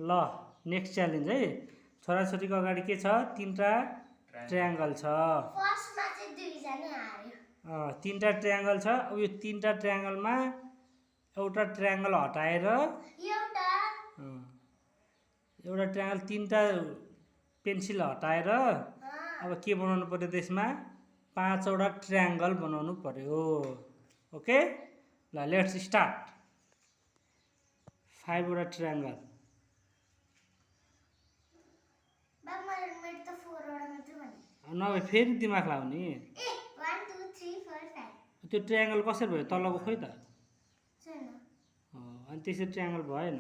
ल next challenge है। छोराछोरीको अगाडि के छ? तीनटा ट्रायंगल छ। फर्स्टमा चाहिँ दुईजना हार्यो। तीनटा ट्रायंगल छ। अब यो तीनटा ट्रायंगलमा एउटा ट्रायंगल हटाएर एउटा ट्रायंगल तीनटा पेन्सिल हटाएर अब के बनाउनु पर्यो त्यसमा? 5वटा ट्रायंगल बनाउनु पर्यो। ओके ल लेट्स स्टार्ट। 5वटा ट्रायंगल। नभए फेरि दिमाग लाउने। 1 2 3 4 5। त्यो ट्रायंगल कसरी भयो? तलको खोइ त। छैन। अनि त्यसरी ट्रायंगल भएन।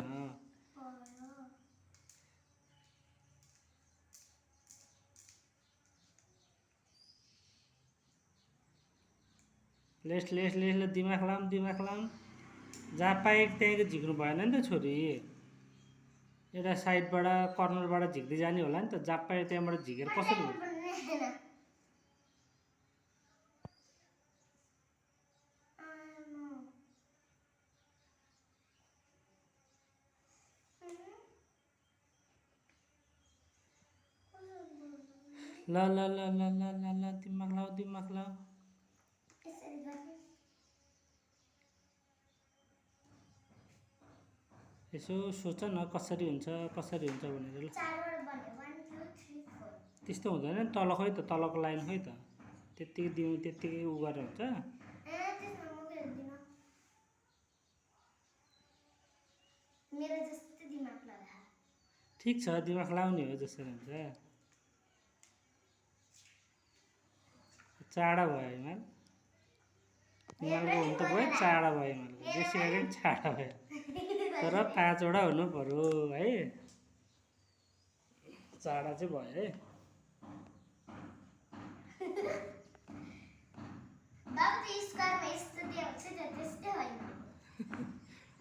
लेस दिमाग लाम जहाँ पाए त्यहीँको झिक्नु भएन नि त छोरी। एउटा साइडबाट कर्नरबाट झिक्दै जाने होला नि त। जहाँ पाए त्यहाँबाट झिकेर कसरी भयो? ल ल ल ल ल ल ल दिमाग लाऊ। यसो सोच न कसरी हुन्छ भनेर। ल त्यस्तो हुँदैन नि। तल खोइ त, तलको लाइन खोइ त। त्यत्तिकै उ गरेर हुन्छ। ठिक छ, दिमाग लाउने हो जसरी हुन्छ। चाँडा भयो हिमाल। हिमालको हुन त भयो, चाँडा भयो हिमालको। बेसी अगाडि चाँडा भयो। तर 5वटा हुनु पर्यो है। चाँडा चाहिँ भयो है।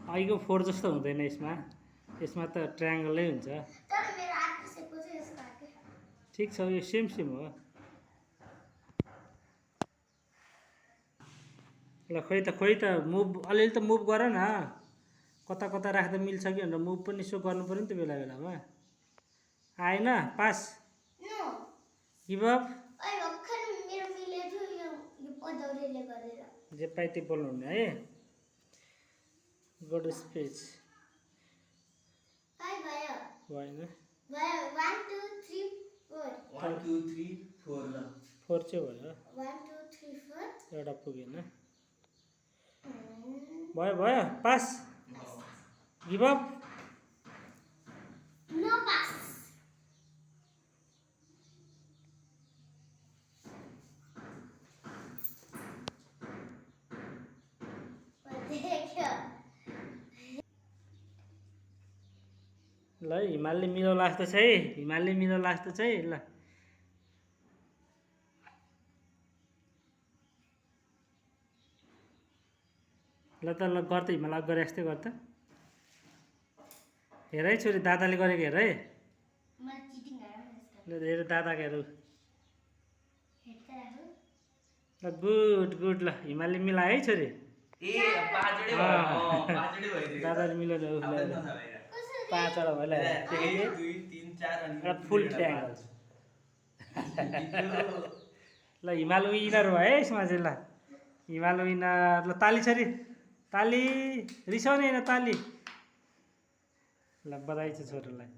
अहिलेको 4 जस्तो हुँदैन यसमा। यसमा त ट्रायंगलै हुन्छ। ठिक छ, यो सेम हो। ल खोइ त मुभ अलिअलि त मुभ गर न। कता राख्दा मिल्छ कि भनेर मुभ पनि यसो गर्नु पर्यो नि त बेलामा। आएन? पास? Give up? जे पाए त्यो बोल्नु हुने है। Go to speech. भएन। 1 2 3 4। 1 2 3 4 ल। 4 चाहिँ भयो। 1 2 3 4। एउटा पुगेन। भयो pass? Give up? No pass. ल हिमालले मिलो लाग्छ है। ल ल गर त हिमाल गरे जस्तै गर त। हेर है छोरी, दादाले गरेको हेर है। ल हेर दादाको हेर। ल गुड ल हिमालले मिलायो है छोरी। दादाले मिलाएर 5वटा भयो। फुल ट्रायंगल। ल हिमाल विनर भयो है यसमा चाहिँ। ल हिमाल विनर। ल ताली छोरी, ताली। रिसाउने होइन, ताली। ल बधाई छ छोरीलाई।